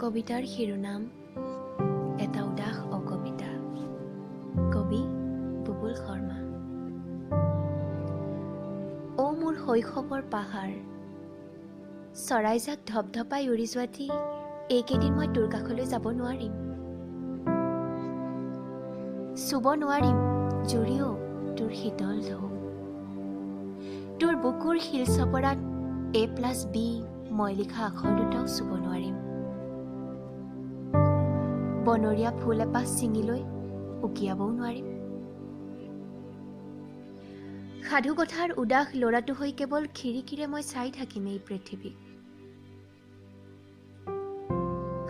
কবিতাৰ শিৰোনাম এটা উদাস অকবিতা। কবি বুবুল শৰ্মা। অ মোৰ শৈশৱৰ পাহাৰ, চৰাইজাক ধপধপাই উৰি যোৱাটি এইকেইদিন মই তোৰ কাষলৈ যাব নোৱাৰিম, চুব নোৱাৰিম জুৰিও তোৰ শীতল ঢৌ। তোৰ বুকুৰ শিল চপৰাত এ প্লাছ বি মই লিখা আখৰ দুটাও চুব নোৱাৰিম। বনৰীয়া ফুল এপাহ ছিঙি লৈ উকিয়াবও নোৱাৰিম। সাধুকথাৰ উদাস ল'ৰাটো হৈ কেৱল খিৰিকীৰে মই চাই থাকিম এই পৃথিৱীক।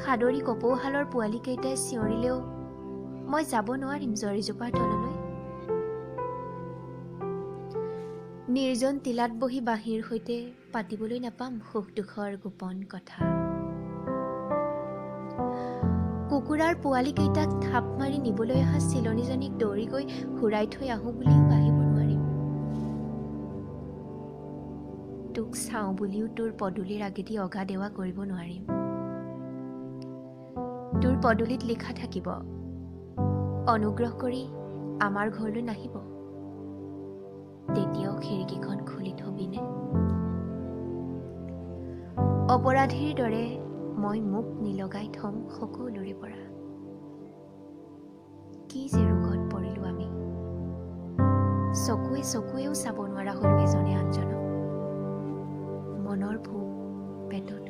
সাদৰী কপৌহালৰ পোৱালীকেইটাই চিঞৰিলেও মই যাব নোৱাৰিম জৰীজোপাৰ তললৈ। নিৰ্জন টিলাত বহি বাঁহীৰ সৈতে পাতিবলৈ নাপাম সুখ দুখৰ গোপন কথা। কুকুৰাৰ পোৱালীকেইটাক থাপ মাৰি নিবলৈ অহা চিলনীজনীক দৌৰি গৈ হুৰাই থৈ আহোঁ বুলিও আহিব নোৱাৰিম। তোক চাওঁ বুলিও তোৰ পদূলিৰ আগেদি অগা দেৱা কৰিব নোৱাৰিম। তোৰ পদূলিত লিখা থাকিব, অনুগ্ৰহ কৰি আমাৰ ঘৰলৈ নাহিব। তেতিয়াও খিৰিকীখন খুলি থবিনে? অপৰাধীৰ দৰে মই মোক নিলগাই থম সকলোৰে পৰা। কি যে ৰোগত পৰিলো আমি, চকুৱে চকুৱেও চাব নোৱাৰা হলো এজনে আনজনক। মনৰ ভোক পেটত